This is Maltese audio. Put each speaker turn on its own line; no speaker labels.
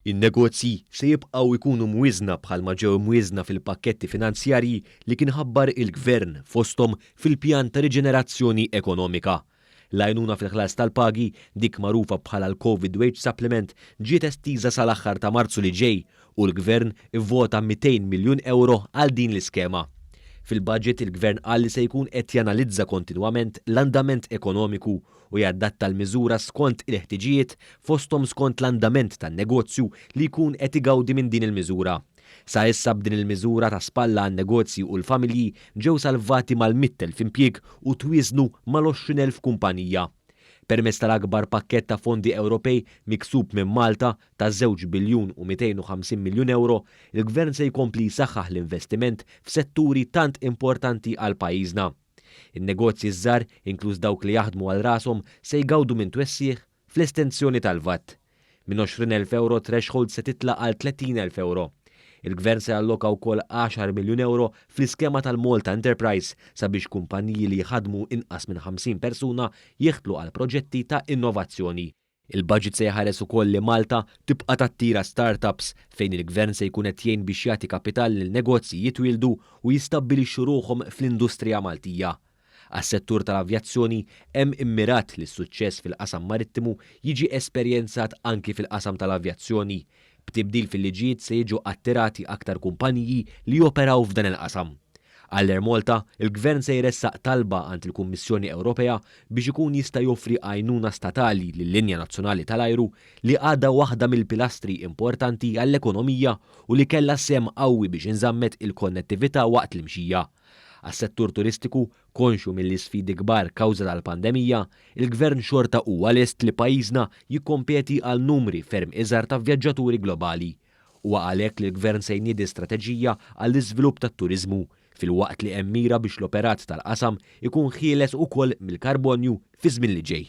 In-negozji se jibqgħu jkunu mwieżna bħalma ġew imwieżna fil-pakketti finanzjarji li kien ħabbar il-Gvern fosthom fil-pjan ta' riġenerazzjoni ekonomika. L-għajnuna fil-ħlas tal-pagi, dik magħrufa bħala l-Covid Wage Supplement, ġiet estiża sal-aħħar ta' Marzu li ġej u l-Gvern ivvota 200 miljun ewro għal din l-iskema. Fil-budget il-Gvern qal li se jkun qed janalizza kontinwament l-andament ekonomiku u jadatta l-miżura skont il-ħtiġijiet fosthom skont l-andament tan-negozju li jkun qed igawdi minn din il-miżura. Sa issa b'din il-miżura ta' spalla għan-negozji u l-familji ġew salvati mal-100,000 impjieg u twieżnu mal-20,000 kumpanija. Permezz tal-akbar pakkett ta' fondi Ewropej miksub minn Malta ta' żewġ biljun u 250 miljun ewro, il-Gvern se jkompli jsaħħaħ l-investiment f'setturi tant importanti għal pajjiżna. In-negozji ż-żgħar, inkluż dawk li jaħdmu għal rashom, se jgawdu minn twessigħ fl-estensjoni tal-VAT. Minn 20,000 ewro threshold se titla' għal 30,000 ewro. Il-Gvern se jalloka wkoll 10 miljun ewro fl-iskema tal-Malta Enterprise sabiex kumpaniji li jħaddmu inqas minn 50 persuna jidħlu għal proġetti ta' innovazzjoni. Il-budget se jħares ukoll li Malta tibqa' tattira startups fejn il-Gvern se jkun qed jgħin biex jagħti kapital lil negozji jitwieldu u jistabbilixxu ruħhom fl-industrija Maltija. Għas-settur tal-avjazzjoni hemm immirat li s-suċċess fil-qasam marittimu jiġi esperjenzat anki fil-qasam tal-avjazzjoni. B'tibdil fil-liġijiet se jiġu attirati aktar kumpaniji li joperaw f'dan il-qasam. Għall-Air Malta, il-Gvern se jressaq talba għand il-Kummissjoni Ewropea biex ikun jista' joffri għajnuna statali lil-linja nazzjonali tal-ajru li għadha waħda mill-pilastri importanti għall-ekonomija u li kellha sehem qawwi biex inżammet il-konnettività waqt l-imxija. Għas-settur turistiku, konxju mill-isfidi kbar kawża tal-pandemija, il-Gvern xorta huwa lest li pajjiżna jikkompeti għal numri ferm iżgħar ta' vjaġġaturi globali. Huwa għalhekk li l-Gvern se jniedi strateġija għall-iżvilupp tat-turiżmu filwaqt li hemm mira biex l-operat tal-qasam ikun ħieles ukoll mill-karbonju fi żmien li ġej.